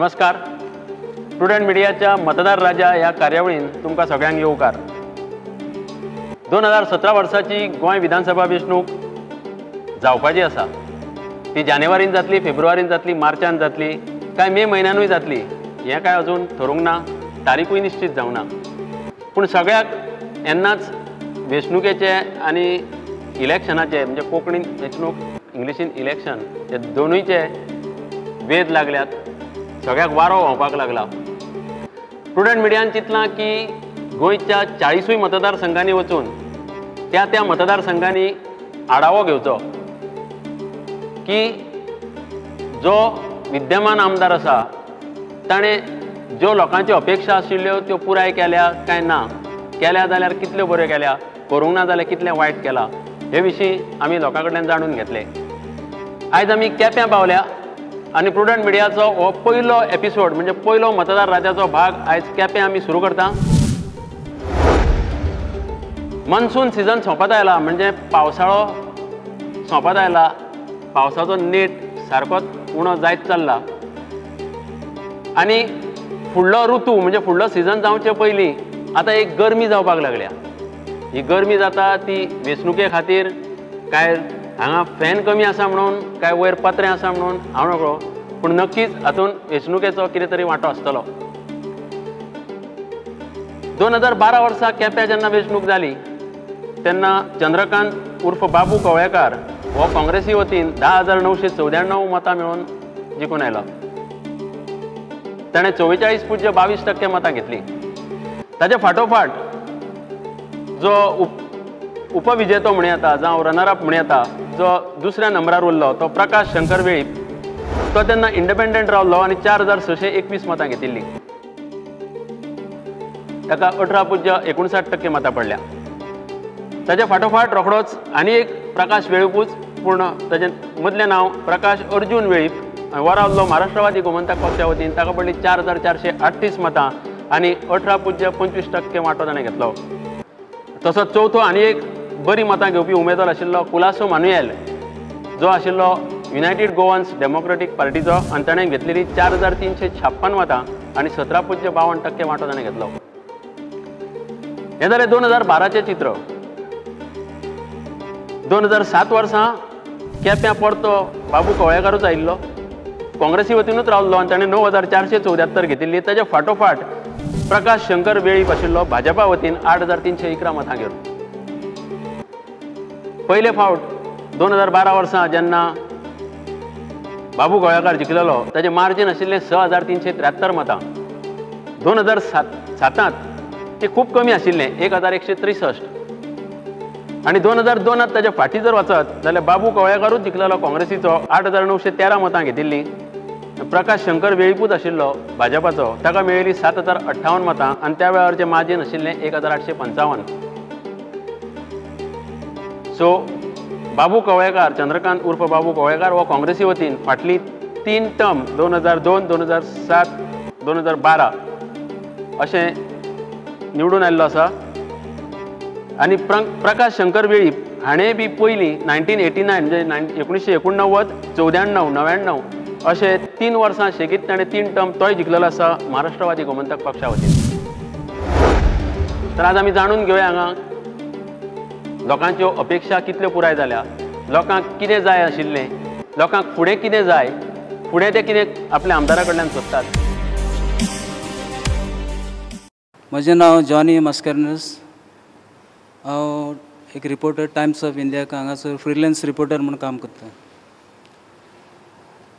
नमस्कार. प्रुडंट मिडियाच्या मतदार राजा ह्या कार्यावळीन तुमकां सगळ्यांक येवकार. 2017 वर्साची गोंय विधानसभा वेंचणूक जावपाची आसा. ती जानेवारीन जातली, फेब्रुवारीन जातली, मार्चान जातली, काय मे म्हयन्यानूय जातली हें काय अजून थरूंक ना, तारीखूय निश्चित जावंक ना. पूण सगळ्याक येन्नाच वेंचणुकेचे आनी इलेक्शनाचे, म्हणजे कोंकणीन वेंचणूक, इंग्लिशीन इलेक्शन, हे दोनूयचे वेध लागल्यात. सगळ्याक वारो व्हांवपाक लागला. प्रुडंट मिडियान चिंतलां की गोंयच्या 40 मतदारसंघांनी वचून त्या त्या मतदारसंघांनी आढावो घेवचो की जो विद्यमान आमदार आसा ताणें ज्यो लोकांच्यो अपेक्षा आशिल्ल्यो त्यो पुराय केल्या काय ना, केल्या जाल्यार कितल्यो बऱ्यो केल्या, करूंक ना जाल्यार कितलें वायट केलां, हे विशीं आमी लोकां कडल्यान जाणून घेतले. आयज आमी केप्यां पावल्या आनी प्रुडंट मिडियाचो हो पयलो एपिसोड, म्हणजे पयलो मतदार राजाचो भाग आयज केप्यां आमी सुरू करता. मॉन्सून सिजन सोंपत आयला, म्हणजे पावसाळो सोंपत आयला, पावसाचो नेट सारकोच उणो जायत चल्ला आनी फुडलो ऋतू म्हणजे फुडलो सिजन जावचे पयलीं आतां एक गरमी जावपाक लागल्या. ही गरमी जाता ती वेंचणुके खातीर, काय हांगा फॅन कमी आसा म्हणून, काय वयर पत्रें आसा म्हणून हांव नकळो, पूण नक्कीच हातून वेंचणुकेचो कितें तरी वांटो आसतलो. 2012 वर्सा केप्यां जेन्ना वेंचणूक जाली तेन्ना चंद्रकांत उर्फ बाबू कवळेकार हो काँग्रेसी वतीन 10,994 मतां मेळोवन जिखून आयलो. ताणें 44.22% मतां घेतलीं. ताच्या फाटोफाट जो उपविजेतो म्हणूं येता, जावं रनर अप म्हणूं येता, जो दुसऱ्या नंबरार उरलो तो प्रकाश शंकर वेळीप, तो तेन्ना इंडिपेंडंट रावलो आनी 4,621 मतां घेतिल्लीं. ताका 18.59% मतां पडल्या. ताच्या फाटोफाट रोखडोच आनी एक प्रकाश वेळीपूच, पूण ताचें मदलें नांव प्रकाश अर्जून वेळीप, हो रावलो महाराष्ट्रवादी गोमंतक पक्षा वतीन, ताका पडली 4,438 मतां आनी 18.25% वांटो ताणें घेतलो. तसोच चवथो आनी एक बरी मतां घेवपी उमेदवार आशिल्लो कुलासो मानुएल, जो आशिल्लो युनायटेड गोवन्स डेमोक्रेटीक पार्टीचो, आनी ताणें घेतलेली 4,356 मतां आनी 17.52% वांटो ताणें घेतलो. हें जालें 2012चें चित्र. 2007 वर्सा केप्यां परतो बाबू कवळेकारूच आयिल्लो, काँग्रेसी वतीनूच रावल्लो आनी ताणें 9,474 घेतिल्ली. ताच्या फाटोफाट प्रकाश शंकर वेळीप आशिल्लो भाजपा वतीन 8,311 मतां घेवन. पयले फावट 2012 वर्सा जेन्ना बाबू कवळेकार जिखलेलो ताचें मार्जीन आशिल्लें 6,373 मतां. 2007 ते खूब कमी आशिल्लें, 1,163. आनी 2002 ताच्या फाटीं जर वचत जाल्यार बाबू कवळेकारूच जिखलेलो काँग्रेसीचो, 8,913 मतां घेतिल्लीं. प्रकाश शंकर वेळीपूच आशिल्लो भाजपाचो, ताका मेळिल्ली 7,058 मतां आनी त्या वेळार मार्जीन आशिल्लें 1,855. सो बाबू कवळेकार, चंद्रकांत उर्फ बाबू कवळेकार हो काँग्रेसी वतीन फाटली 3 टर्म 2002, 2007, 2012 अशें निवडून आयिल्लो आसा. आनी प्रकाश शंकर वेळीप हाणें बी पयलीं 1989 म्हणजे 1989, 94, 99 अशे 3 वर्सां शेगीत ताणें 3 टर्म तोय जिखलेलो आसा महाराष्ट्रवादी गोमंतक पक्षा वतीन. तर आज आमी जाणून घेवया हांगा लोकांच्यो अपेक्षा कितल्यो पुराय जाल्या, लोकांक कितें जाय आशिल्लें, लोकांक फुडें कितें जाय, फुडें ते कितें आपल्या आमदारा कडल्यान सोदतात. म्हजें नांव जॉनी मास्करेन्हस. हांव एक रिपोर्टर टायम्स ऑफ इंडियाक हांगासर फ्रिलेन्स रिपोर्टर म्हूण काम करता.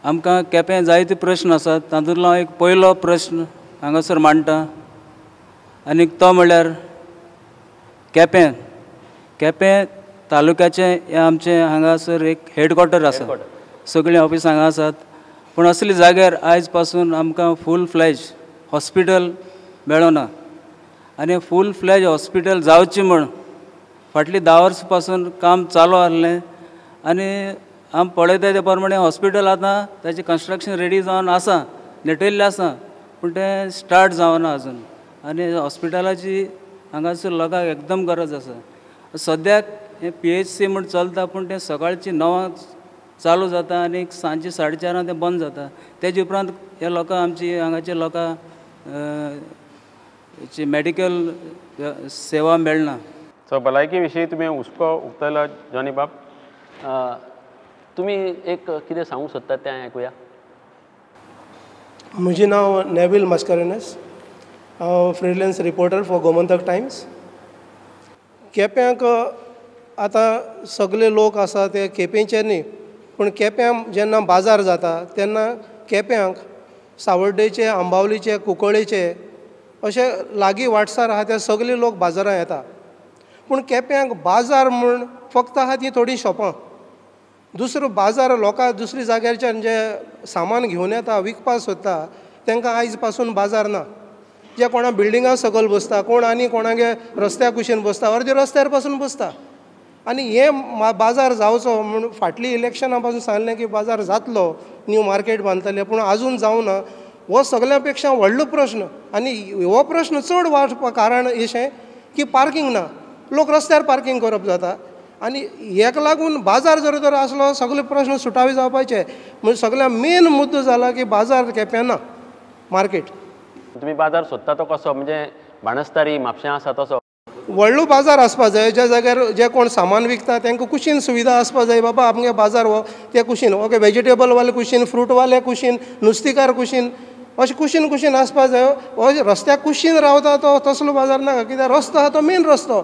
आमकां केपें जायते प्रश्न आसात, तातूंतलो हांव एक पयलो प्रश्न हांगासर मांडटा आनी तो म्हणल्यार केपें केपें तालुक्याचें हें आमचें हांगासर एक हेडक्वॉर्टर आसा, सगळीं ऑफिस हांगा आसात, पूण असल्या जाग्यार आयज पासून आमकां फूल फ्लॅज हॉस्पिटल मेळना आनी फूल फ्लॅज हॉस्पिटल जावचें म्हूण फाटलीं 10 वर्सां पासून काम चालू आसलें आनी आमी पळयता ते प्रमाणे हॉस्पिटल आतां ताचें कन्स्ट्रक्शन रेडी जावन आसा, नेटयल्लें आसा, पूण तें स्टार्ट जावना अजून आनी हॉस्पिटलाची हांगासर लोकांक एकदम गरज आसा. सद्याक हें PHC म्हूण चलता, पूण तें सकाळचें 9 चालू जाता आनी सांजचे 4:30 तें बंद जाता. तेजे उपरांत ह्या लोकां आमची हांगाच्या लोकां मेडिकल सेवा मेळना. सो भलायकी विशीं तुमी हुस्को उक्तायलो जॉनी बाब, तुमी एक कितें सांगूंक सोदतात तें आयकुया. म्हजें नांव नेवील मास्कारेनस, हांव freelance reporter for Gomantak Times. केप्यांक आतां सगळे लोक आसा ते केपेंचे न्ही, पूण केप्यां जेन्ना बाजार जाता तेन्ना केप्यांक सावर्डेचे, आंबावलीचे, कुंकळेचे अशे लागीं वाटसार आहा ते सगळे लोक बाजारांत येता. पूण केप्यांक बाजार म्हूण फक्त आहा ती थोडीं शॉपां. दुसरो बाजार लोकां दुसरी जाग्यारच्यान जे सामान घेवन येता विकपाक सोदता तांकां आयज पासून बाजार ना. जे कोणा बिल्डिंगा सकयल बसता, कोण आनी कोणागे रस्त्या कुशीन बसता, अर्दे रस्त्यार पासून बसता. आनी हे बाजार जावचो म्हूण फाटली इलेक्शना पासून सांगलें की बाजार जातलो, न्यू मार्केट बांदतले, पूण आजून जावना. हो सगळ्या पेक्षा व्हडलो प्रश्न. आनी हो प्रश्न चड वाडपा कारण अशें की पार्कींग ना, लोक रस्त्यार पार्कींग करप जाता. आनी हेका लागून बाजार जर तर आसलो सगळे प्रश्न सुटावे जावपाचे. म्हणजे सगळ्या मेन मुद्दो जाला की बाजार केप्यां ना, मार्केट. तुमी बाजार सोदता तो कसो, म्हणजे बाणस्तारी म्हापश्यां आसा तसो व्हडलो बाजार आसपा जाय, ज्या जाग्यार जे कोण सामान विकता तांकां कुशीन सुविधा आसपा जाय. बाबा आमगे बाजार हो ते कुशीन, ओके वेजिटेबलवाले कुशीन, फ्रूटवाले कुशीन, नुस्तेकार कुशीन, अशें कुशीन कुशीन आसपा जाय. हो रस्त्या कुशीन रावता तो तसलो बाजार नाका, कित्याक रस्तो आहा तो मेन रस्तो,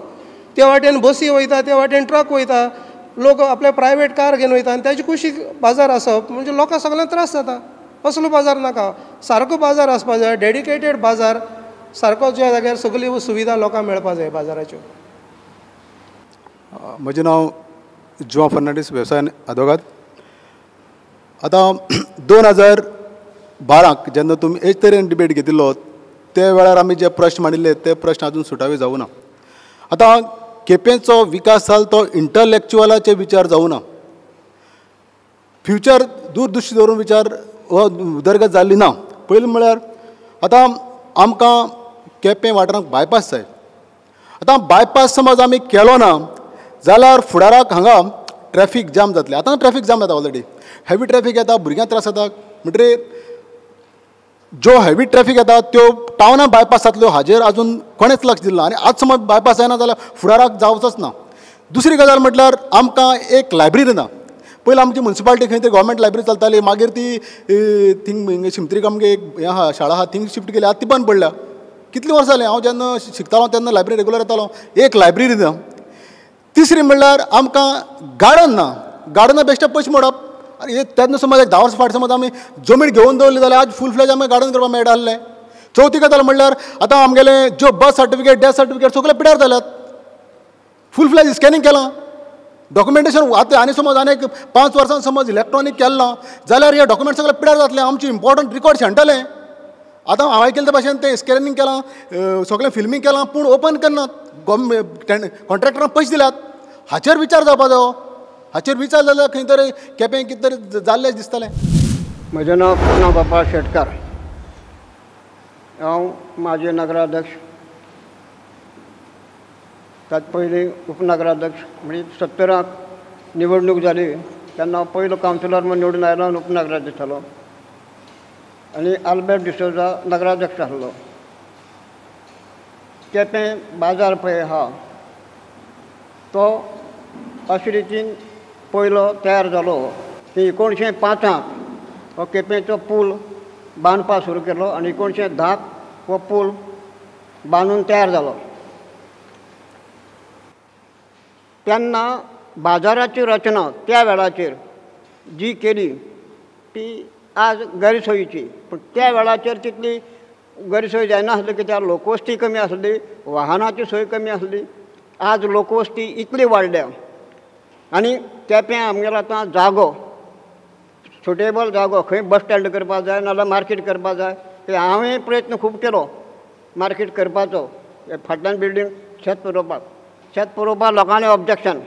ते वाटेन बसी वयता, ते वाटेन ट्रक वयता, लोक आपले प्रायवेट कार घेवन वयता आनी ताजे कुशीक बाजार आसप म्हणजे लोकांक सगळ्यांक त्रास जाता. असलो बाजार नाका, सारको बाजार आसपा जाय, डेडिकेटेड बाजार, सारको ज्या जाग्यार सगळी सुविधा लोकांक मेळपा जाय बाजाराच्यो. म्हजें नांव जुआ फर्नांडीस, वेवसाय आदोगाद. आतां 2012 जेन्ना तुमी हेच तरेन डिबेट घेतिल्लो त्या वेळार आमी जे प्रश्न मांडिल्ले ते प्रश्न आजून सुटावे जावं ना. आतां केपेंचो विकास जालो तो इंटलेक्चुअलाचे विचार जावं ना, फ्युचर दूरदृश्टी दवरून विचार हो उदरगत जाल्ली ना. पयलीं म्हळ्यार आतां आमकां केपें वाठारांत बायपास जाय. आतां बायपास समज आमी केलो ना जाल्यार फुडाराक हांगा ट्रॅफीक जाम जातलें. आतां ट्रॅफीक जाम जाता ऑलरेडी, हेवी ट्रॅफीक येता, भुरग्यांक त्रास जाता. म्हणटकीर ज्यो हेवी ट्रॅफीक येता त्यो टावनां बायपास जातल्यो हाजेर आजून कोणेच लक्ष दिलें ना. आनी आज समज बायपास जायना जाल्यार फुडाराक जावचोच ना. दुसरी गजाल म्हटल्यार आमकां एक लायब्ररी ना. पयलीं आमची मुन्सिपालिटी खंय तरी गव्हर्मेंट लायब्ररी चलताली, मागीर ती थिंग शिमत्रीक आमगे एक हें आहा शाळा आहा थिंग शिफ्ट केली, आतां ती बंद पडल्या. कितलीं वर्सां जालीं, हांव जेन्ना शिकतालो तेन्ना लायब्ररी रेगुलर येतालो, एक लायब्ररी ना. तिसरी म्हणल्यार आमकां गार्डन ना. गार्डना बेश्टे पयशे मोडप. आनी तेन्ना समज एक 10 वर्सां फाटीं समज आमी जमीन घेवन दवरली जाल्यार आज फूल फ्लॅज आमी गार्डन करपाक मेळटा आसलें. चवथी गजाल म्हणल्यार आतां आमगेले ज्यो बर्थ सर्टिफिकेट, डेथ सर्टिफिकेट सगळे पिड्यार जाल्यात, फूल फ्लॅज स्कॅनिंग केलां, डॉक्युमेंटेशन आतां आनी समज आनी एक 5 वर्सां समज इलेक्ट्रॉनीक केलां जाल्यार हे डॉक्युमेंट सगळे पिड्यार जातले, आमचे इम्पॉर्टंट रिकॉर्ड शेणटले. आतां हांवें आयकलें ते भाशेन तें स्कॅनिंग केलां, सगळें फिल्मींग केलां, पूण ओपन करनात, कॉन्ट्रॅक्टरान पयशे दिल्यात. हाचेर विचार जावपा जायो. हाचेर विचार जाल्यार खंय तरी केपें कितें तरी जाल्लें दिसतलें. म्हजें नांव कृष्णा गोपाळ शेटकार, हांव माजी नगराध्यक्ष, ताचे पयलीं उपनगराध्यक्ष. म्हणजे 70 निवडणूक जाली तेन्ना हांव पयलो कावन्सिलर म्हूण निवडून आयलो आनी उपनगराध्यक्ष जालो आनी आल्बर्ट डिसोजा नगराध्यक्ष आसलो. केपें बाजार पळय आहा तो अशे रितीन पयलो तयार जालो की 1905 हो केपेंचो पूल बांदपाक सुरू केलो आनी 1910 हो पूल बांदून तयार जालो. तेन्ना बाजाराची रचना त्या वेळाचेर जी केली ती आज गैरसोयीची, पूण त्या वेळाचेर तितली गैरसोय जायनासली कित्याक लोकवस्ती कमी आसली, वाहनाची सोय कमी आसली. आज लोकवस्ती इतली वाडल्या आनी केपें आमगेलो आतां जागो सुटेबल जागो खंय बस स्टँड करपाक जाय नाजाल्यार मार्केट करपाक जाय. ते हांवें प्रयत्न खूब केलो मार्केट करपाचो, फाटल्यान बिल्डींग शेत पुरोवपाक, शेत पुरोवपाक लोकांनी ऑब्जेक्शन.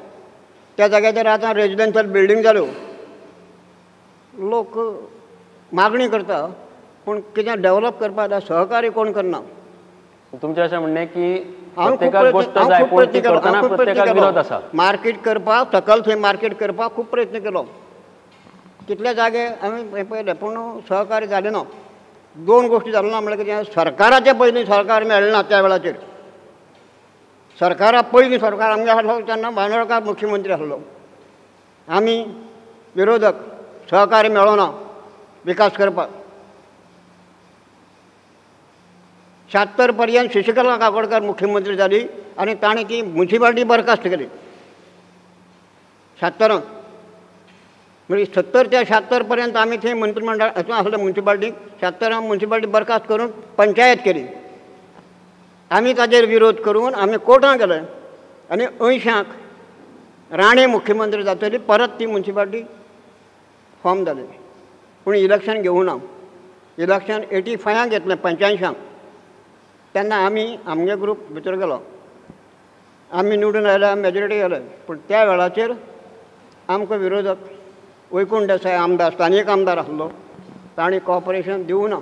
त्या जाग्याचेर आतां रेजिडेन्शियल बिल्डींग जाल्यो, लोक मागणी करता पूण कितें डेवलप करपाक जाय सहकार्य कोण करना. तुमचें अशें म्हणणें की प्रत्येकाक गोश्ट जाय पूण ती करतना प्रत्येकाक विरोध आसा. मार्केट करपाक सकल थंय मार्केट करपाक खूब प्रयत्न केलो. तितले जागे आमी हें पळयलें पूण सहकार्य जालें ना. दोन गोश्टी जाल्यो ना म्हणल्यार कितें, सरकाराचें पयलीं सरकार मेळ्ळें ना त्या वेळाचेर. सरकारा पयलीं सरकार आमगे आसलो तेन्ना बांदोडकार मुख्यमंत्री आसलो, आमी विरोधक, सहकार्य मेळ्ळो ना विकास करपाक. 76 पर्यंत शशिकला काकोडकर मुख्यमंत्री जाली आनी ताणें ती म्युनिसिपालिटी बरखास्त केली 76. म्हणजे 70 ते 76 पर्यंत आमी थंय मंत्रीमंडळ हातूंत आसले म्युनिसिपालिटीक. 76 म्युनिसिपालिटी बरखास्त करून पंचायत केली. आमी ताजेर विरोध करून आमी कोर्टांत गेले आनी 80 राणे मुख्यमंत्री जातली परत ती म्युनिसिपालिटी फॉर्म जाली. पूण इलेक्शन घेवूं ना. इलेक्शन 85 घेतलें, 85. तेन्ना आमी आमगे ग्रूप भितर गेलो, आमी निवडून आयले, मेजॉरिटी गेले. पूण त्या वेळाचेर आमकां विरोधक वैकुंठ देसाय आमदार, स्थानीक आमदार आसलो, तांणी कॉपरेशन दिवूं ना.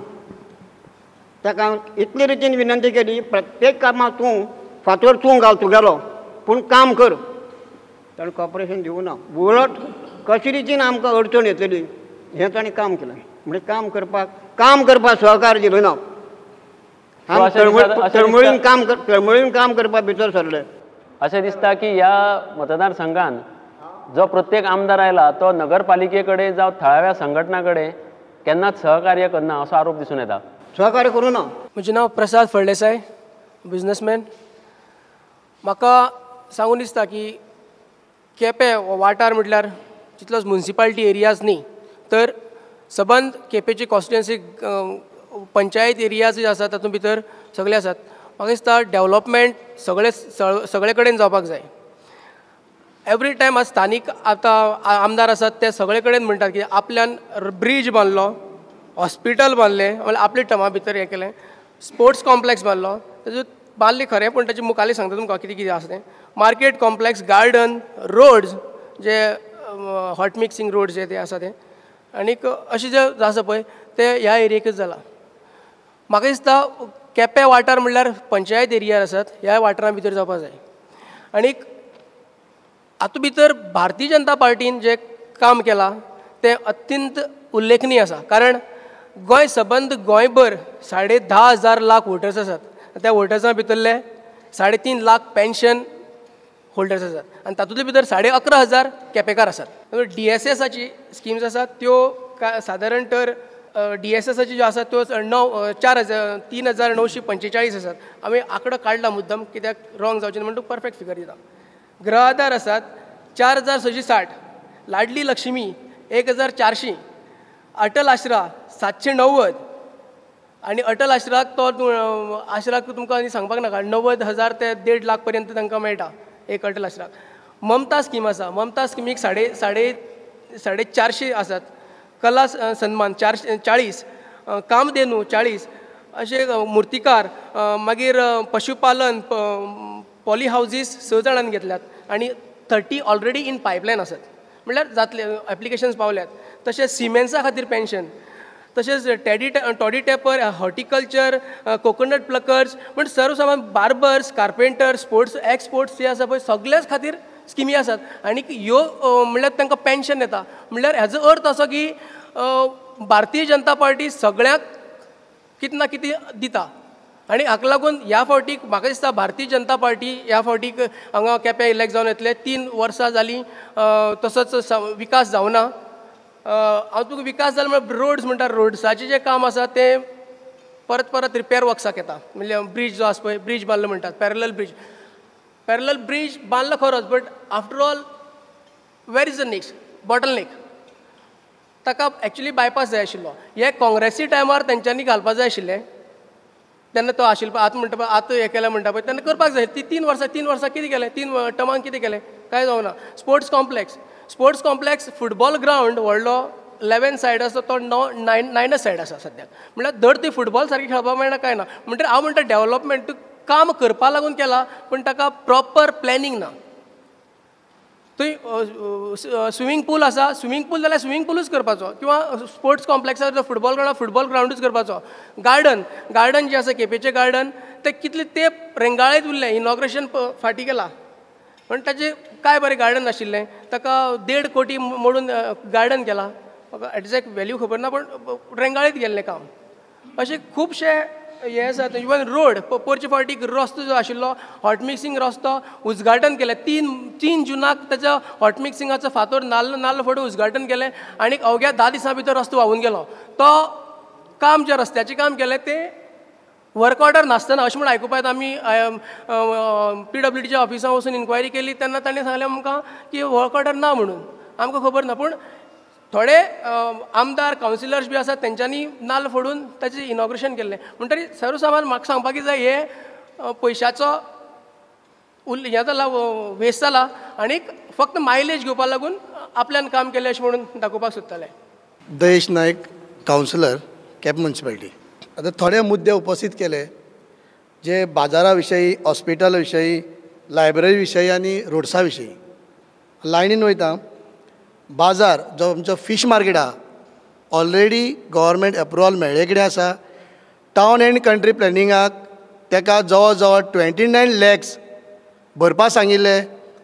ताका इतले रितीन विनंती केली, प्रत्येक कामाक तूं फातोर तूं घाल तुगेलो, पूण काम कर. ताणें कॉपरेशन दिवूं ना. उलट कशे रितीन आमकां अडचण येतली हें ताणें काम केलें. म्हणजे काम करपाक सहकार दिलो ना. तळमळीन काम करपाक भितर सरले. अशें दिसता की ह्या मतदारसंघान जो प्रत्येक आमदार आयला तो नगरपालिके कडेन जावं थळाव्या संघटना कडेन केन्नाच सहकार्य करना असो आरोप दिसून येता. सहकार्य करूं ना. म्हजें नांव प्रसाद फळदेसाय, बिजनसमॅन. म्हाका सांगून दिसता की केपें हो वाठार म्हटल्यार तितलोच म्युनिसिपालिटी एरियाज न्ही, तर सबंद केपेंची कॉन्स्टिट्युएन्सी पंचायत एरियाज जे आसा तातूंत भितर सगळे आसात. म्हाका दिसता डेवलपमेंट सगळे सगळे कडेन जावपाक जाय. एवरी टायम आज स्थानीक आतां आमदार आसात ते सगळे कडेन म्हणटात की आपल्यान ब्रीज बांदलो, हॉस्पिटल बांदलें, म्हणल्यार आपल्या टर्मा भितर हें केलें, स्पोर्ट्स कॉम्प्लेक्स बांदलो. ताजें बांदलें खरें, पूण ताचे मुखाल्लें सांगता तुमकां कितें कितें आसा तें. मार्केट कॉम्प्लेक्स, गार्डन, रोड्स जे हॉट मिक्सिंग रोड्स जे ते आसा ते, आनीक अशें जे आसा पळय ते ह्या एरियेकच जाला. म्हाका दिसता केपें वाठार म्हणल्यार पंचायत एरियार आसात, ह्या वाठारां भितर जावपाक जाय. आनीक हातूंत भितर भारतीय जनता पार्टीन जें काम केलां तें अत्यंत उल्लेखनीय आसा. कारण गोंय सबंद गोंयभर 10,500 लाख वोटर्स आसात. त्या वोटर्सां भितरले 3.5 लाख पेन्शन होल्डर्स आसात आनी तातूंतले भितर 11,500 केपेकार आसात. DSSाची स्किम्स आसात त्यो सादारण तर DSSाची ज्यो आसा त्यो 3,945 आसात. आमी आंकडो काडला मुद्दम कित्याक रॉंग जावचें न्हय म्हणून परफेक्ट फिगर दिता. गृह आधार आसात 4,660, लाडली लक्ष्मी 1,400, अटल आश्रा 790 आनी अटल आश्राक तो आश्राक तुमकां आनी सांगपाक नाका, 90,000 ते 1.5 लाख पर्यंत तांकां मेळटा एक अटल आश्राक. ममता स्कीम आसा, ममता स्किमीक 450 आसात, कला सन्मान 440, कामधेनू 40, अशे मुर्तीकार, मागीर पशुपालन, पॉली हावजीस 6 जाणांनी घेतल्यात आनी 30 ऑलरेडी इन पायपलायन आसात, म्हणल्यार जातले एप्लिकेशन्स पावल्यात. तशेंच सिमेंट्सा खातीर पेन्शन, तशेंच toddy tapper, horticulture, coconut pluckers, म्हण सर्वसामान्य barbers, carpenter, sports, ex sports जे आसा पळय सगळ्याच खातीर स्किमी आसात. आनी ह्यो म्हणल्यार तांकां पेन्शन येता. म्हणल्यार हाजो अर्थ असो की भारतीय जनता पार्टी सगळ्यांक कितें ना कितें दिता. आनी हाका लागून ह्या फावटीक म्हाका दिसता भारतीय जनता पार्टी ह्या फावटीक हांगा केप्यां इलेक्ट जावन येतले. 3 वर्सां जालीं तसोच विकास जावना. हांव तुका विकास जाला म्हळ्यार रोड्स म्हणटा, रोड्साचें जें काम आसा तें परत परत रिपेर वर्क्साक येता. म्हणल्यार ब्रीज जो आसा पळय, ब्रीज बांदलो म्हणटात, पॅरलल ब्रीज, पॅरलल ब्रीज बांदलो खरोच, but after all where is the next bottle neck. ताका एक्चुली बायपास जाय आशिल्लो. हे काँग्रेसी टायमार तेंच्यांनी घालपा जाय आशिल्लें, तेन्ना तो आशिल्लो. आतां म्हणटा पळय, आतां हें केलें म्हणटा पळय, तेन्ना करपाक जाय. ती 3 वर्सां 3 वर्सां कितें केलें, 3 टर्मांक कितें केलें, कांय जावना. Sports complex, sports complex football ground व्हडलो 11 सायड आसा तो 9 सायड आसा सद्याक. म्हणल्यार धड ती फुटबॉल सारकी खेळपाक मेळना कांय ना. म्हणटकीर हांव म्हणटा डेवलपमेंट काम करपा लागून केलां, पूण ताका प्रॉपर प्लॅनिंग ना. थंय स्विमींग पूल आसा, स्विमींग पूल जाल्यार स्विमींग पुलूच करपाचो, किंवा स्पोर्ट्स कॉम्प्लेक्सार फुटबॉल ग्रावंड फुटबॉल ग्रावंडूच करपाचो. गार्डन, गार्डन जें आसा केपेंचें गार्डन तें कितलें तेंप रेंगाळीत उरलें, इनॉग्रेशन फाटीं केलां, पण ताचें कांय बरें गार्डन नाशिल्लें. ताका 1.5 कोटी मोडून गार्डन केलां, म्हाका एग्जॅक्ट वेल्यू खबर ना, पूण रेंगाळीत गेल्लें काम. अशें खुबशे हे आसात. इवन रोड, पोरचे फावटी रस्तो जो आशिल्लो हॉट मिक्सिंग रस्तो उद्घाटन केलें 3 जुनाक ताजो हॉट मिक्सिंगाचो फातोर नाल्ल फोडून उद्घाटन केलें आनी अवघ्या 10 दिसां भितर रस्तो व्हांवून गेलो. तो काम जें रस्त्याचें काम केलें तें वर्क ऑर्डर नासतना अशें म्हूण आयकुपा येता. आमी PWDच्या ऑफिसांत वचून इन्क्वायरी केली तेन्ना तांणी सांगलें आमकां की वर्क ऑर्डर ना म्हणून, आमकां खबर ना. पूण थोडे आमदार कावन्सिलर्स बी आसात तेंच्यांनी नाल्ल फोडून ताचें इनॉग्रेशन केल्लें. म्हणटकीर सर्वसामान्य म्हाका सांगपाक जाय हे पयशाचो हें जाला, वेस्ट जाला आनी फक्त मायलेज घेवपा लागून आपल्यान काम केलें अशें म्हणून दाखोवपाक सोदताले. Dayesh Naik, councillor, Quepem municipality. आतां थोडे मुद्दे उपस्थीत केले जे बाजारा विशयी, हॉस्पिटला विशयी, लायब्ररी विशयी आनी रोड्सा विशयी. लायनीन वयता. बाजार जो आमचो फीश मार्केट आहा ऑलरेडी गव्हर्मेंट एप्रुवल मेळ्ळे कडेन आसा. टावन एंड कंट्री प्लॅनिंगाक तेका जवळ जवळ 29 लॅक्स भरपा सांगिल्ले,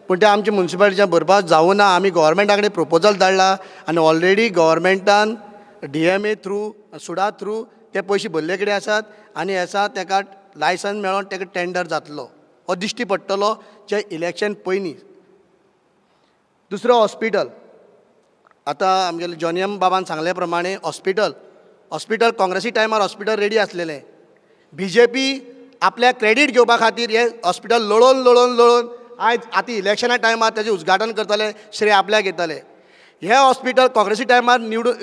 पूण ते आमचे मुन्सिपालिटीच्यान भरपाक जावूं ना. आमी गव्हर्मेंटा कडेन प्रपोजल धाडला आनी already गव्हर्मेंटान DMA through, SUDA through ते पयशे भरले कडेन आसात आनी हेसा तेका लायसन्स मेळोन तेका टेंडर जातलो हो दिश्टी पडटलो जे इलेक्शन पयलीं. दुसरो हॉस्पिटल, आतां आमगेले जॉनियम बाबान सांगले प्रमाणे हॉस्पिटल हॉस्पिटल काँग्रेसी टायमार हॉस्पिटल रेडी आसलेलें. BJP आपल्याक क्रेडीट घेवपा खातीर हें हॉस्पिटल लळोवन लळोवन लळोवन आयज आतां इलेक्शना टायमार तेजें उद्घाटन करतले, श्रेय आपल्याक घेतले. हें हॉस्पिटल काँग्रेसी टायमार निवडून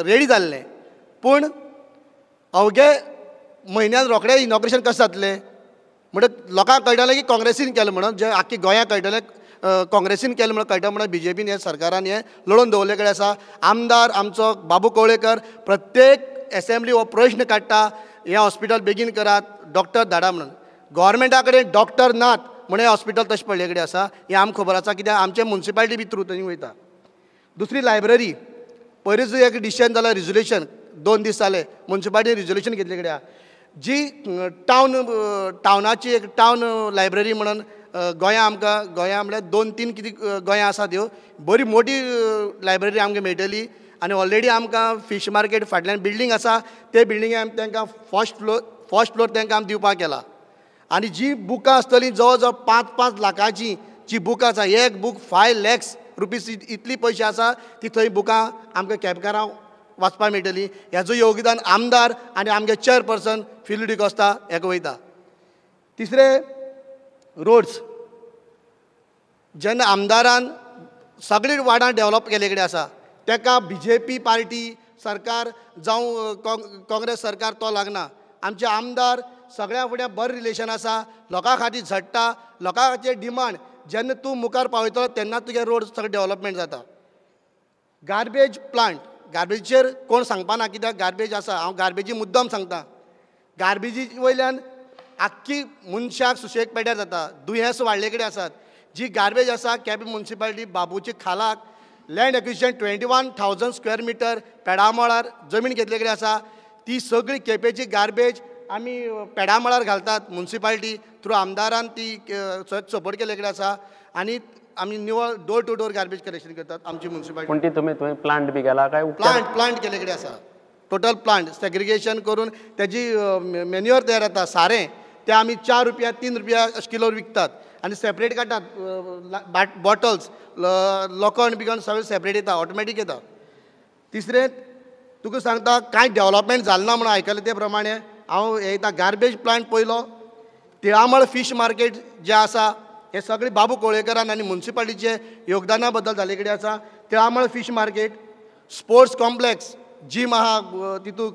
रेडी जाल्लें, पूण अवघे म्हयन्यान रोखडें इनॉग्रेशन कशें जातलें म्हणटकच लोकांक कळटलें की काँग्रेसीन केलें म्हणून, जे आख्खी गोंयाक कळटलें काँग्रेसीन केलें म्हणून कळटा म्हणून BJPन हे सरकारान हें लडोवन दवरले कडेन आसा. आमदार आमचो बाबू कवळेकर प्रत्येक एसेंब्ली हो प्रश्न काडटा, हें हॉस्पिटल बेगीन करात, डॉक्टर धाडा म्हणून. गव्हर्मेंटा कडेन डॉक्टर नात म्हणून हें हॉस्पिटल तशें पडले कडेन आसा, हें आमकां खबर आसा, कित्याक आमचे मुन्सिपालिटी बी थ्रू थंय वयता. दुसरी लायब्ररी, पयरूच एक डिसिजन जालें, रिजोल्युशन 2 दीस जाले मुन्सिपालिटीन रिजोल्युशन घेतले कडेन आहा. जी टावन टावनाची एक टावन लायब्ररी म्हणून गोंया आमकां, गोंया म्हणल्यार 2-3 कितें गोंया आसा त्यो बरी मोठी लायब्ररी आमकां मेळटली. आनी ऑलरेडी आमकां फीश मार्केट फाटल्यान बिल्डींग आसा, ते बिल्डिंगे आमी तांकां फर्स्ट फ्लोर तांकां आमी दिवपाक केला. आनी जी बुकां आसतलीं जवळ जवळ 5-5 लाखांची जी बुकां आसा, एक बूक 5 लॅक्स रुपीज इतली पयशे आसा ती थंय बुकां आमकां केपेंकारांक वाचपाक मेळटली. हेजो योगदान आमदार आनी आमगे चेअरपर्सन फिलू डिकोस्ता हेका वयता. तिसरें रोड्स, जेन्ना आमदारान सगळीं वार्डां डेवलप केल्ले कडेन आसा, तेका BJP party सरकार जावं काँग्रेस सरकार तो लागना. आमचे आमदार सगळ्या फुडें बरें रिलेशन आसा, लोकां खातीर झडटा, लोकांचे डिमांड जेन्ना तूं मुखार पावयतलो तेन्ना तुगे रोड सगळें डेवलपमेंट जाता. गार्बेज प्लांट, गार्बेजीचेर कोण सांगपा ना कित्याक गार्बेज आसा, हांव गार्बेजी मुद्दम सांगता. गार्बेजी वयल्यान आख्खी मनशाक सुशेग पेड्यार जाता, दुयेंस वाडले कडेन आसात. जी गार्बेज आसा केपें मुन्सिपालिटी बाबूची खालाक लँड एक्विजिशन 21,000 स्क्वेअर मिटर पेडामळार जमीन घेतले कडेन आसा, ती सगळी केपेंची गार्बेज आमी पेडामळार घालतात. मुन्सिपालिटी थ्रू आमदारान ती सपोर्ट केल्ले कडेन आसा आनी आमी निवळ door to door garbage collection करतात आमची मुन्सिपालिटी. पूण ती तुमी तुवें प्लांट बी केला काय? प्लांट केल्ले कडेन आसा, टोटल प्लांट सेग्रिगेशन करून तेजी मेन्युअर तयार जाता, सारें तें आमी 4 रुपया 3 रुपया अशें किलोर विकतात आनी सेपरेट काडटात. बॉटल्स, लोखण बिकण सगळें सेपरेट येता, ऑटोमॅटीक येता. तिसरें तुका सांगता कांय डेवलपमेंट जालें ना म्हणून आयकलें ते प्रमाणे हांव येता. गार्बेज प्लांट पयलो, तिळामळ फीश मार्केट जें आसा हें सगळें बाबू कोळेकरान आनी मुन्सिपालिटीचे योगदाना बद्दल जाल्ले कडेन आसा. Tilamol fish market, sports complex, gym आहा तितूंत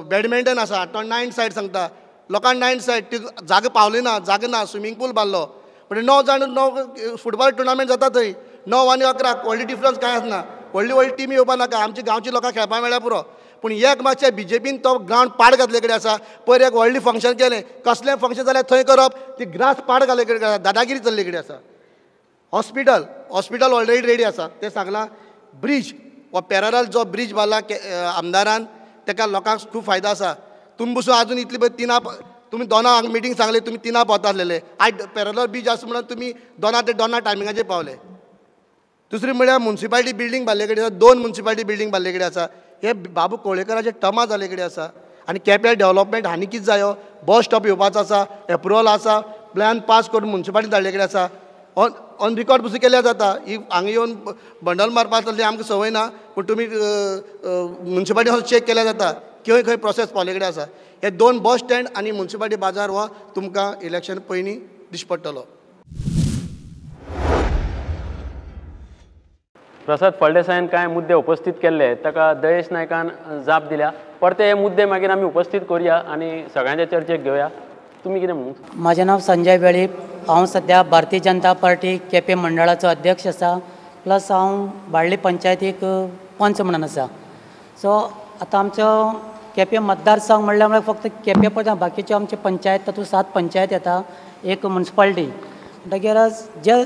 बॅडमिंटन आसा, तो 9 सायड सांगता लोकांक 9 सायड ती जागो पावली ना, जागो ना, स्विमींग पूल बांदलो पण 9 जाण 9 फुटबॉल टुर्नामेंट जाता थंय, 9 आनी 11 व्हडली डिफरन्स कांय आसना. व्हडली व्हडली टिमी येवपा नाका, आमच्या गांवची लोकांक खेळपाक मेळ्ळ्यार पुरो. पूण एक मातशें BJPन तो ग्रावंड पाड घातले कडेन आसा. पयर एक व्हडलें फंक्शन केलें, कसलें फंक्शन जाल्यार थंय करप, ती ग्रास पाड घातले कडेन आसा, दादागिरी चल्ले कडेन आसा. हॉस्पिटल, हॉस्पिटल ऑलरेडी रेडी आसा तें सांगलां. ब्रीज हो पॅरल जो ब्रीज बांदला आमदारान, तेका लोकांक खूब फायदो आसा. तुमी बसून आजून इतली पळय 3 तुमी 2 हांगा मिटींग सांगले, तुमी 3 पावता आसलेले, आयज पॅरल ब्रीज आसा म्हणून तुमी 2 ते 2 टायमिंगाचेर पावले. दुसरी म्हळ्यार मुन्सिपालिटी बिल्डींग बांदले कडेन आसा, 2 मुन्सिपालिटी बिल्डींग बांदले कडेन आसा, हे बाबू कोळेकराचे टर्मा जाले कडेन आसा. आनी केप्यां डेवलपमेंट आनी कितें जायो, बस स्टॉप येवपाचो आसा, एप्रुवल आसा, प्लॅन पास करून मुन्सिपालिटी धाडले कडेन आसा, ऑन रिकॉर्ड पसून केल्यार जाता. ही हांगा येवन बंडल मारपा जातली आमकां संवय ना, पूण तुमी मुन्सिपालिटी वचून चॅक केल्यार जाता खंय खंय प्रोसेस पावले कडेन आसा. हे 2 बस स्टँड आनी मुन्सिपालिटी बाजार हो तुमकां इलेक्शन पयलीं दिश्टी पडटलो. प्रसाद फळदेसायान कांय मुद्दे उपस्थीत केल्ले ताका दयेश नायकान जाप दिल्या. परते हे मुद्दे मागीर आमी उपस्थीत करूया आनी सगळ्यांच्या चर्चेक घेवया. तुमी कितें म्हणू? म्हाजें नांव संजय वेळीप, हांव सद्या भारतीय जनता पार्टी केपें मंडळाचो अध्यक्ष आसा, प्लस हांव बाळ्ळी पंचायतीक पंच म्हणून आसा. सो आतां आमचो केपें मतदारसंघ म्हणल्यार म्हळ्यार फक्त केपें पळयता, बाकीच्यो आमच्यो पंचायत तातूंत 7 पंचायत येता, एक मुन्सिपालिटी. म्हणटगीर जे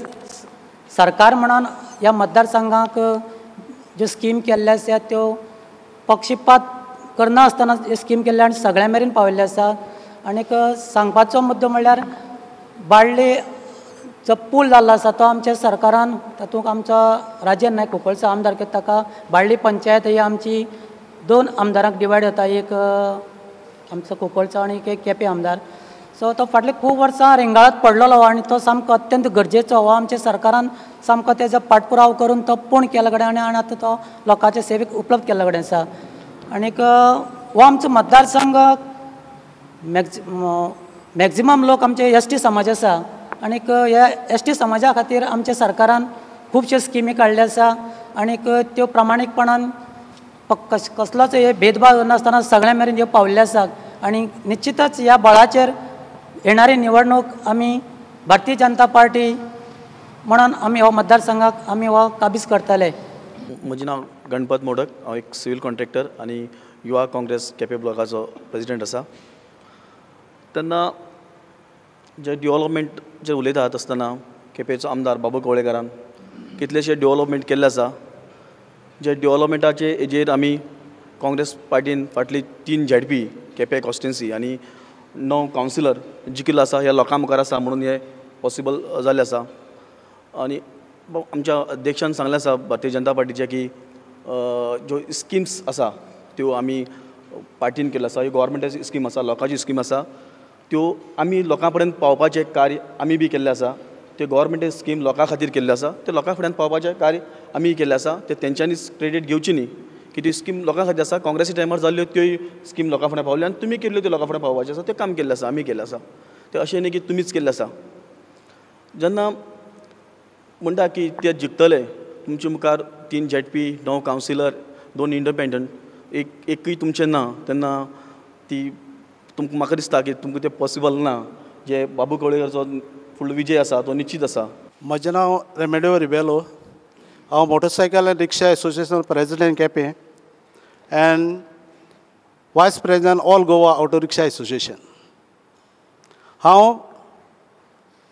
सरकार म्हणून ह्या मतदारसंघाक ज्यो स्कीम केल्ले आसा त्यो पक्षपात करनासतना स्कीम केल्ले आनी सगळ्यां मेरेन पाविल्ले आसा. आनीक सांगपाचो मुद्दो म्हणल्यार बाळ्ळी जो पूल जाल्लो आसा तो आमच्या सरकारान, तातूंत आमचो राजन नायक कुंकळचो आमदार, ताका बाळ्ळी पंचायत ही आमची 2 आमदारांक डिवायड जाता, एक आमचो कुंकळचो आनी एक केपें आमदार. सो तो फाटले खूब वर्सां रेंगाळत पडलेलो आनी तो सामको अत्यंत गरजेचो हो आमच्या सरकारान सामको तेजो पाठपुराव करून तो पूर्ण केल्ले कडेन आनी आतां तो लोकांचे सेवेक उपलब्ध केल्ले कडेन आसा. आनीक हो आमचो मतदारसंघ मॅक्झिमम लोक आमचे एस टी समाज आसा आनीक ह्या एस टी समाजा खातीर आमच्या सरकारान खुबश्यो स्किमी काडल्यो आसा आनीक त्यो प्रामाणीकपणान कसलोच हे भेदभाव नासतना सगळ्यां मेरेन ह्यो पाविल्ल्यो आसा. आनी निश्चितच ह्या बळाचेर येणारी निवडणूक आमी भारतीय जनता पार्टी म्हणून आमी हो मतदारसंघाक आमी हो काबीज करतले. म्हजें नांव गणपत मोडक, हांव एक सिवील कॉन्ट्रॅक्टर आनी युवा काँग्रेस केपें ब्लॉकाचो प्रेजिडेंट आसा. तेन्ना जे डेवलपमेंट जे उलयतात आसतना केपेंचो आमदार बाबू कवळेकारान कितलेशे डेवलपमेंट केल्ले आसा, जे डेवलपमेंटाचे हेजेर आमी काँग्रेस पार्टीन फाटली 3 झेडपी केपें कॉन्स्टिट्युएन्सी आनी 9 कावन्सिलर जिखिल्लो आसा, ह्या लोकां मुखार आसा म्हणून हें पॉसिबल जाल्लें आसा. आनी आमच्या अध्यक्षान सांगलें आसा भारतीय जनता पार्टीचे की ज्यो स्किम्स आसा त्यो आमी पार्टीन केल्यो आसा, ह्यो गोवोरमेंटाची स्कीम आसा, लोकांची स्कीम आसा, त्यो आमी लोकां पर्यंत पावपाचें कार्य आमी बी केल्लें आसा. त्यो गोवोरमेंटाची स्कीम लोकां खातीर केल्ल्यो आसा, त्यो लोकां फुड्यान पावपाचें कार्य आमी केल्लें आसा. ते तेंच्यांनीच क्रेडीट घेवची न्ही की ती स्कीम लोकां खातीर आसा. काँग्रेसी टायमार जाल्ल्यो त्योय स्कीम लोकां फुड्यान पावल्यो आनी तुमी केल्ल्यो त्यो लोकां फुड्यान पावपाच्यो आसा, तें काम केल्लें आसा, आमी केल्लें आसा. तें अशें न्ही की तुमीच केल्लें आसा. जेन्ना म्हणटा की ते जिखतले, तुमचे मुखार 3 झेडपी, 9 कावन्सिलर, 2 इंडिपेंडंट, एकूय तुमचें ना, तेन्ना ती तुमकां म्हाका दिसता की तुमकां तें पॉसिबल ना. जे बाबू कवळेकराचो फुडलो विजय आसा तो निश्चीत आसा. म्हजें नांव रेमेडियो रिबेलो, हांव motorcycle and rickshaw association president Quepem and vice president all Goa auto rickshaw association. हांव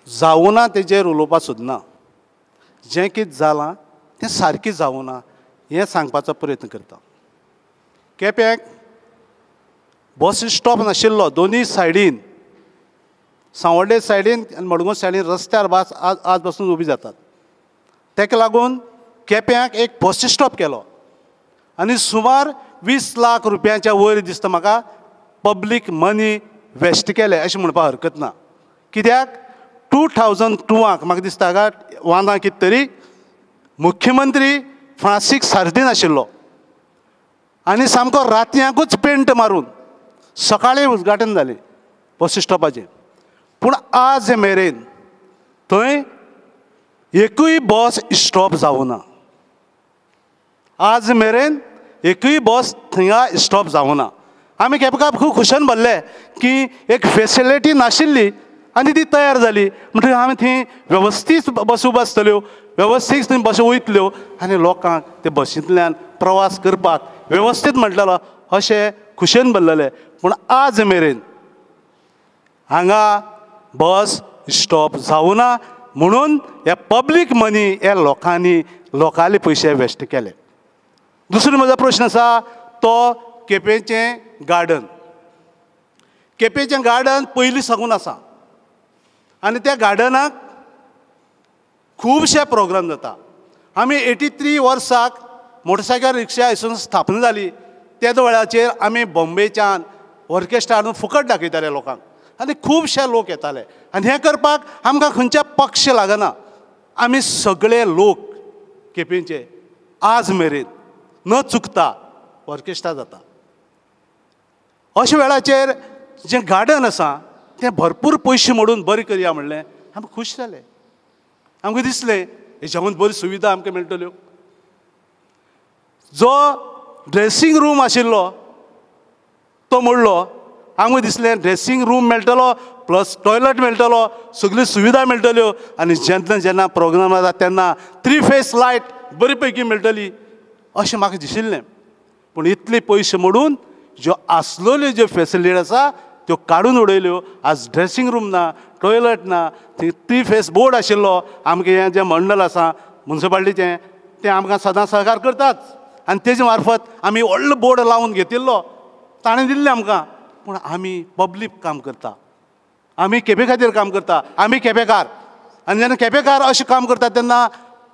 जावना तेजेर उलोवपाक सोदना, जें कितें जालां तें सारकें जावना हें सांगपाचो प्रयत्न करता. केप्याक बस स्टॉप नाशिल्लो, दोनूय सायडीन, सांवड्डे सायडीन आनी मडगांव सायडीन रस्त्यार बस आज पासून उबी जातात. ताका लागून केप्याक एक बस स्टॉप केलो आनी सुमार 20 लाख रुपयांच्या वयर दिसता म्हाका पब्लीक मनी वेस्ट केले अशें म्हणपाक हरकत ना. कित्याक 2002 म्हाका दिसता काय वाना कितें तरी मुख्यमंत्री फ्रांसीस सार्दीन आशिल्लो आनी सामको रातयांकूच पेंट मारून सकाळीं उद्घाटन जालें बस स्टॉपाचें. पूण आज मेरेन थंय एकूय बस स्टॉप जावना, आज मेरेन एकूय बस थंय स्टॉप जावना. आमी केपेकार खूब खुशान भरले की एक फेसिलिटी नाशिल्ली आनी ती तयार जाली म्हणटकीर आमी थंय वेवस्थीत बस उबो आसतल्यो, वेवस्थीत थंय बसी वयतल्यो आनी लोकांक ते बसींतल्यान प्रवास करपाक वेवस्थीत म्हणटलो अशें खुशेन भरलेले. पूण आज मेरेन हांगा बस स्टॉप जावना म्हणून ह्या पब्लीक मनी ह्या लोकांनी लोकांले पयशे वेस्ट केले. दुसरो म्हजो प्रश्न आसा तो केपेंचें गार्डन. केपेंचें गार्डन पयलीं साकून आसा आनी त्या गार्डनाक खुबशे प्रोग्राम जाता. आमी 83 वर्साक मोटरसायकल रिक्षा एसोसिएशन स्थापना जाली तेद वेळाचेर आमी बॉम्बेच्यान ऑर्केस्ट्रा हाडून फुकट दाखयताले लोकांक आनी खुबशे लोक येताले. आनी हें करपाक आमकां खंयचे पक्ष लागना, आमी सगळे लोक केपेंचे आज मेरेन न चुकता ऑर्केस्ट्रा जाता. अशा वेळाचेर जें गार्डन आसा तें भरपूर पयशे मोडून बरें करया म्हणलें, आमी खूश जाले. आमकां दिसलें हेच्याकून बरी सुविधा आमकां मेळटल्यो. जो ड्रेसींग रूम आशिल्लो तो मोडलो, आमकां दिसलें ड्रेसींग रूम मेळटलो प्लस टॉयलट मेळटलो, सगळ्यो सुविधा मेळटल्यो आनी जेन्ना जेन्ना प्रोग्राम जाता तेन्ना 3 फेस लायट बरी पैकी मेळटली अशें म्हाका दिशिल्लें. पूण इतले पयशे मोडून ज्यो आसलेल्यो ज्यो फेसिलिटी आसा त्यो काडून उडयल्यो. आज ड्रेसींग रूम ना, टॉयलट ना, थंय 3 फेस बोर्ड आशिल्लो. आमकां हें जें मंडळ आसा मुन्सिपाल्टीचें तें आमकां सदां सहकार करताच आनी तेजे मार्फत आमी व्हडलो बोर्ड लावन घेतिल्लो, ताणें दिल्लें आमकां. पूण आमी पब्लीक काम करता, आमी केपे खातीर काम करता, आमी केपेकार. आनी जेन्ना केपेकार अशें काम करता तेन्ना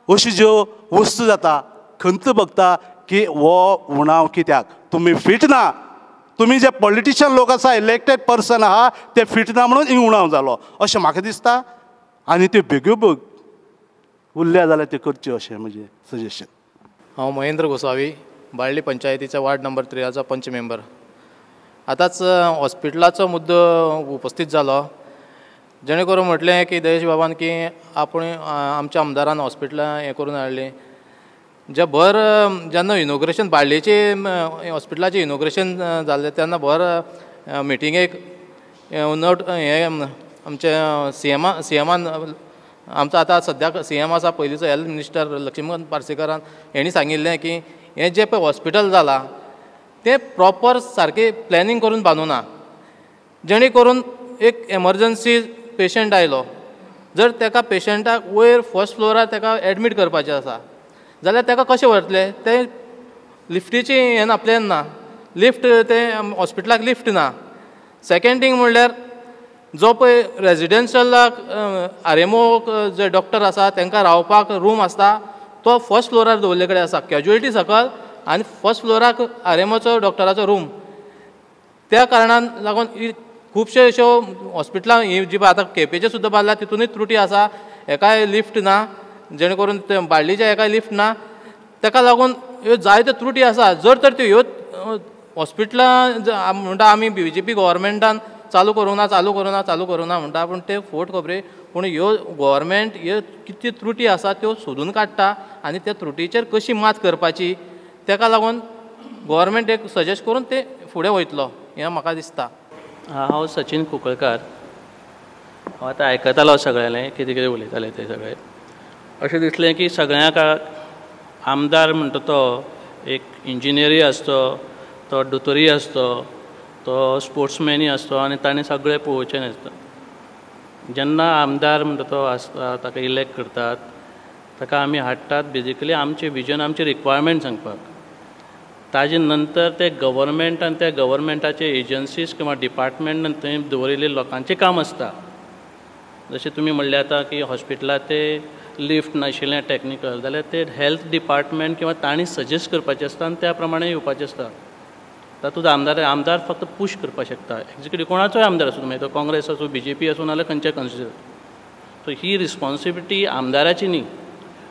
अश्यो ज्यो वस्तू जाता खंत बघता की हो उणाव कित्याक, तुमी फिट ना, तुमी जे पॉलिटिशियन लोक आसा इलेक्टेड पर्सन आहा ते फिट ना म्हणून ही उणाव जालो अशें म्हाका दिसता. आनी त्यो बेगोबेग उरल्या जाल्यार त्यो करच्यो अशें म्हजें सजेशन. हांव महेंद्र गोसावी, बाळ्ळी पंचायतीच्या वार्ड नंबर 3 पंच मेंबर. आतांच हॉस्पिटलाचो मुद्दो उपस्थीत जालो, जेणे करून म्हटलें की दयेश बाबान की आपण आमच्या आमदारान हॉस्पिटलां हें करून हाडलीं. जे भर जेन्ना इनॉग्रेशन बाळ्ळेचे हॉस्पिटलाचें इनॉग्रेशन जाल्लें तेन्ना भर मिटिंगेक नोट हें आमचे सीएमान आमचो आतां सद्याक सीएम आसा पयलींचो हेल्थ मिनिस्टर लक्ष्मीकांत पार्सेकारान हेणी सांगिल्लें की हें जें पळय हॉस्पिटल जालां तें प्रॉपर सारकें प्लॅनिंग करून बांदूना, जेणे करून एक एमरजन्सी पेशंट आयलो जर ताका पेशंटाक वयर फर्स्ट फ्लोरार ताका एडमीट करपाचें आसा जाल्यार ताका कशें व्हरतले, तें लिफ्टीची हें ना, प्लॅन ना, लिफ्ट तें हॉस्पिटलाक लिफ्ट ना. सेकेंड थींग म्हणल्यार जो पळय रेजिडेन्शियलाक आरएमओ जे डॉक्टर आसा तांकां रावपाक रूम आसता तो फर्स्ट फ्लोरार दवरिल्ले कडेन आसा, कॅज्युअलिटी सकयल आनी फर्स्ट फ्लोराक आरएमओचो डॉक्टराचो रूम. त्या कारणान लागून खुबशे अश्यो हॉस्पिटलां ही जी आतां केपेचें सुद्दां बांदला तितूनय त्रुटी आसा, हेकाय लिफ्ट ना, जेणे करून ते बाळ्ळीच्या हेकाय लिफ्ट ना, ताका लागून ह्यो जायत्यो त्रुटी आसा. जर तर त्यो ह्यो हॉस्पिटलां म्हणटा आमी बीजेपी गव्हर्मेंटान चालू करूं ना, चालू करूं ना, चालू करूं ना म्हणटा, पूण ते फोट खबरे, पूण ह्यो गव्हर्मेंट ह्यो कितल्यो त्रुटी आसा त्यो सोदून काडटा आनी त्या त्रुटीचेर कशी मात करपाची ताका लागून गव्हर्मेंट एक सजेस्ट करून ते फुडें वयतलो हें म्हाका दिसता. हांव सचिन कुंकळकार. हांव आतां आयकतालो सगळ्यांलें कितें कितें उलयताले ते सगळे. अशें दिसलें की सगळ्यांक आमदार म्हणटा तो एक इंजिनियरूय आसतो, तो दोतोरूय आसतो, तो स्पोर्ट्समॅनूय आसतो आनी ताणें सगळें पळोवचें नासता. जेन्ना आमदार म्हणटा तो आसता ताका इलेक्ट करतात, ताका आमी हाडटात बेजिकली आमचें विजन, आमचें रिक्वायरमेंट सांगपाक. ताजे नंतर ते गव्हर्मेंट आनी त्या गव्हर्मेंटाचे एजन्सीज किंवा डिपार्टमेंट थंय दवरिल्ले लोकांचें काम आसता. जशें तुमी म्हणलें आतां की हॉस्पिटलां ते लिफ्ट नाशिल्लें टॅक्निकल, जाल्यार ते हेल्थ डिपार्टमेंट किंवा तांणी सजेस्ट करपाचें आसता आनी त्या प्रमाणे येवपाचें आसता. तातूंत आमदार फक्त पूश करपाक शकता. एक्झिक्युटीव कोणाचोय आमदार आसूं, मागीर तो काँग्रेस आसूं, बीजेपी आसूं, नाजाल्यार खंयच्याय कॉन्स्टिट्युएन्सी. सो ही रिस्पोन्सिबिलिटी आमदाराची न्ही,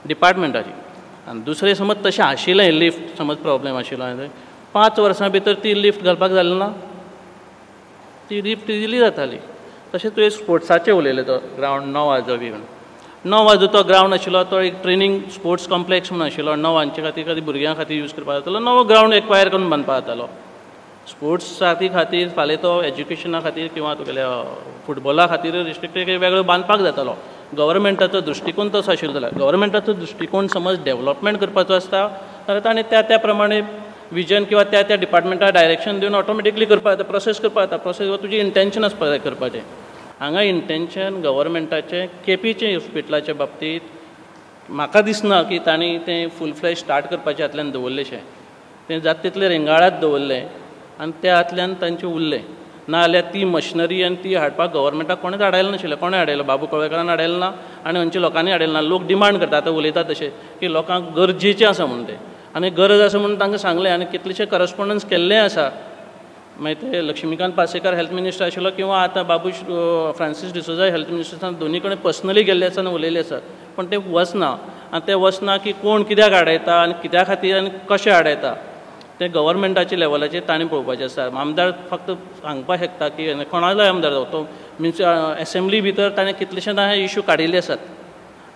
डिपार्टमेंटाची. आनी दुसरें समज तशें आशिल्लें लिफ्ट समज प्रॉब्लेम आशिल्लो, 5 वर्सां भितर ती लिफ्ट घालपाक जालें ना, ती लिफ्ट इजिली जाताली. तशें तुवें स्पोर्ट्साचें उलयलें, तो ग्रावंड 9 वाजो बी म्हणून, 9 वाजो तो ग्रावंड आशिल्लो, तो एक ट्रेनींग स्पोर्ट्स कॉम्प्लेक्स म्हणून आशिल्लो, 9 हांचे खातीर भुरग्यां खातीर यूज करपाक जातालो, नवो ग्रावंड एक्वायर करून बांदपाक जातालो. स्पोर्ट्सा खातीर फाल्यां तो एज्युकेशना खातीर किंवा तुगेल्या फुटबॉला खातीर रिस्ट्रिक्टेड वेगळो बांदपाक जातालो. गव्हर्मेंटाचो दृश्टिकोन तसो आशिल्लो जाल्यार, गव्हर्मेंटाचो दृश्टिकोन समज डेव्हलपमेंट करपाचो आसता जाल्यार ताणें त्या त्या प्रमाणे विजन किंवा त्या त्या डिपार्टमेंटाक डायरेक्शन दिवन ऑटोमॅटिकली करपाक जाता, प्रोसेस करपाक जाता. प्रोसेस तुजें इंटेन्शन आसपाक जाय करपाचें. हांगा इंटेन्शन गव्हर्मेंटाचें केपीचें हॉस्पिटलाच्या बाबतींत म्हाका दिसना की तांणी तें फूल फ्लॅश स्टार्ट करपाचें हातल्यान दवरलेशें, तें जाता तितलें रेंगाळात दवरलें आनी त्या हातल्यान तांचें उरलें. ना जाल्यार ती मशिनरी आनी ती हाडपाक गव्हर्मेंटाक कोणेच हाडायलें नाशिल्लें. कोणें हाडयलें? बाबू कवळेकारान हाडयलें ना आनी खंयच्या लोकांनी हाडयलें ना. लोक डिमांड करता, आतां उलयता तशें की लोकांक गरजेचें आसा म्हणून तें, आनी गरज आसा म्हणून तांकां सांगलें आनी कितलेशे करस्पोंडन्स केल्लें आसा. मागीर ते लक्ष्मीकांत पार्सेकार हेल्थ मिनिस्टर आशिल्लो किंवा आतां बाबू फ्रांसीस डिसोजा हेल्थ मिनिस्टर आसा, दोनी कडेन पर्सनली गेल्ले आसा आनी उलयल्ले आसा. पूण ते वचना आनी ते वचना की कोण कित्याक आडायता आनी कित्या खातीर आनी कशें आडायता तें गव्हर्मेंटाच्या लेवलाचेर ताणें पळोवपाचें आसा. आमदार फक्त सांगपाक शकता की कोणालोय आमदार जावं तो मिन्स एसेंब्ली भितर ताणें कितलेशे हे इशू काडिल्ले आसात.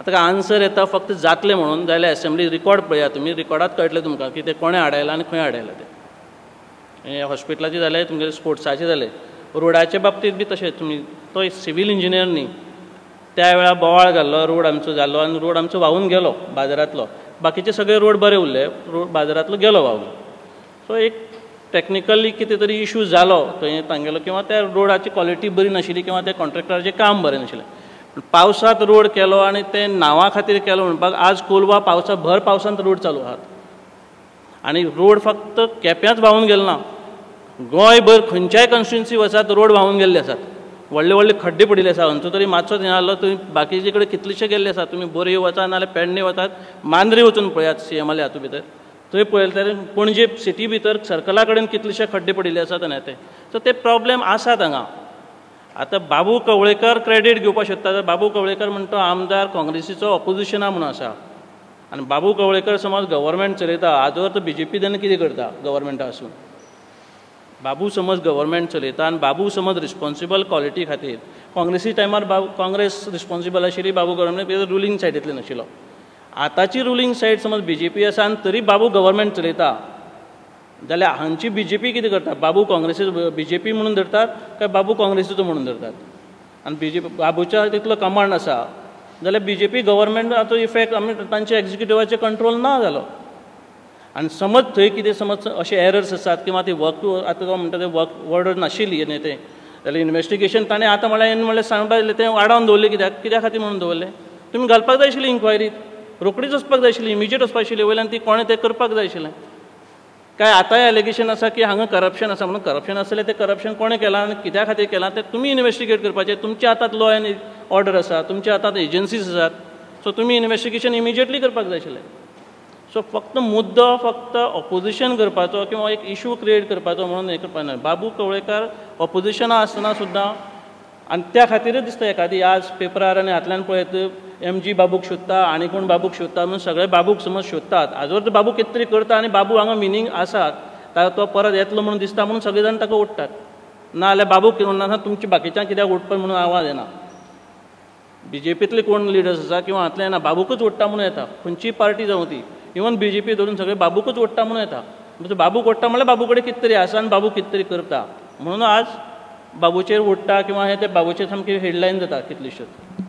आतां आन्सर येता फक्त जातलें म्हणून जाल्यार एसेंब्ली रिकॉर्ड पळयात तुमी, रिकॉर्डात कळटलें तुमकां की तें कोणें आडायलां आनी खंय आडायलां तें. हें हॉस्पिटलाचें जालें, तुमगेलें स्पोर्ट्साचें जालें, रोडाचे बाबतींत बी तशें. तुमी तो सिवील इंजिनियर न्ही, त्या वेळार बोवाळ घाल्लो, रोड आमचो जालो आनी रोड आमचो व्हांवून गेलो बाजारांतलो. बाकीचे सगळे रोड बरे उरले, रोड बाजारांतलो गेलो व्हांवून. सो एक टॅक्निकली कितें तरी इशू जालो थंय तांगेलो, किंवा त्या रोडाची क्वॉलिटी बरी नाशिल्ली किंवा त्या कॉन्ट्रॅक्टराचें काम बरें नाशिल्लें. पावसांत रोड केलो आनी ते नांवा खातीर केलो म्हणपाक आज कोलवा पावसा भर पावसांत रोड चालू आहात आनी रोड फक्त केप्यांच व्हांवून गेलो ना, गोंयभर खंयच्याय कॉन्स्टिट्युन्सी वचात रोड व्हांवून गेल्ले आसात. व्हडले व्हडले खड्डे पडिल्ले आसा. खंयचो तरी मातसो हें आहलो थंय बाकीचे कडेन कितलेशे गेल्ले आसात. तुमी बोरये वचात नाजाल्यार पेडणे वचात, मांद्रे वचून पळयात सीएमाले हातूंत भितर, थंय पळयले जाल्यार पणजे सिटी भितर सर्कला कडेन कितलेशे खड्डे पडिल्ले आसात आनी ते. सो ते प्रॉब्लेम आसात हांगा. आतां बाबू कवळेकर क्रेडीट घेवपाक सोदता जाल्यार बाबू कवळेकर म्हणटा आमदार काँग्रेसीचो ऑपोजिशना म्हणून आसा आनी बाबू कवळेकर समज गव्हर्मेंट चलयता. आजवर तो बीजेपी तेन्ना कितें करता गव्हर्मेंटा आसून? बाबू समज गव्हर्मेंट चलयता आनी बाबू समज रिस्पोन्सिबल क्वॉलिटी खातीर. काँग्रेसी टायमार बाबू काँग्रेस रिस्पोन्सिबल आशिल्ली, बाबू गव्हर्मेंट रुलींग सायडींतले नाशिल्लो. आतांची रुलींग सायड समज बीजेपी आसा आनी तरी बाबू गव्हर्मेंट चलयता जाल्यार हांची बीजेपी कितें करता? बाबू काँग्रेसी बीजेपी म्हणून धरतात काय बाबू काँग्रेसीचो म्हणून धरतात? आनी बीजेपी बाबूच्या तितलो कमांड आसा जाल्यार बीजेपी गव्हर्मेंटाचो इफेक्ट आमी तांच्या एक्जिक्युटिवाचेर कंट्रोल ना जालो. आनी समज थंय कितें समज अशे एरर्स आसात किंवा ती वर्क आतां तो म्हणटा ते वर्क ऑर्डर नाशिल्ली न्ही तें, जाल्यार इन्वेस्टिगेशन ताणें आतां म्हणल्यार म्हणल्यार सांगपाक जाय तें वाडावन दवरलें कित्याक, कित्या खातीर म्हणून दवरलें? तुमी घालपाक जाय आशिल्ली इन्क्वायरी, रोखडीच वचपाक जाय आशिल्ली, इमिजिएट वचपाक आशिल्ली, वयल्यान ती कोणें तें करपाक जाय आशिल्लें. काय आतांय एलिगेशन आसा की हांगा करप्शन आसा म्हणून, करप्शन आसलें तें करप्शन कोणें केलां आनी कित्या खातीर केलां तें तुमी इन्वेस्टिगेट करपाचें. तुमच्या हातांत लॉ एन्ड ऑर्डर आसा, तुमच्या हातांत एजन्सीज आसात, सो तुमी इन्वेस्टिगेशन इमिजिएटली करपाक जाय आशिल्लें. सो फक्त मुद्दो फक्त ऑपोजिशन करपाचो किंवा एक इशू क्रिएट करपाचो म्हणून हें करपाक ना. बाबू कवळेकार ऑपोजिशना आसतना सुद्दां आनी त्या खातीरच दिसता एखादी आज पेपरार आनी हातल्यान पळयत एम जी बाबूक सोदता आनी कोण बाबूक सोदता म्हणून सगळे बाबूक समज सोदतात. आजवर तर बाबू कितें तरी करता आनी बाबू हांगा मिनींग आसा, तो परत येतलो म्हणून दिसता म्हणून सगळे जाण ताका ओडटात. ना जाल्यार बाबूक ना तुमच्या बाकीच्यांक कित्याक ओडपा म्हणून आवाज येना. बीजेपींतले कोण लिडर्स आसा किंवा हांतले येना, बाबूकच ओडटा म्हणून येता. खंयची पार्टी जावं ती, इवन बीजेपी धरून सगळे बाबूकच ओडटा म्हणून येता. म्हणजे बाबूक ओडटा म्हणल्यार बाबू कडेन कितें तरी आसा आनी बाबू कितें तरी करता म्हणून आज बाबूचेर ओडटा किंवा हे ते बाबूचेर सामकी हेडलायन जाता कितलीश्योच.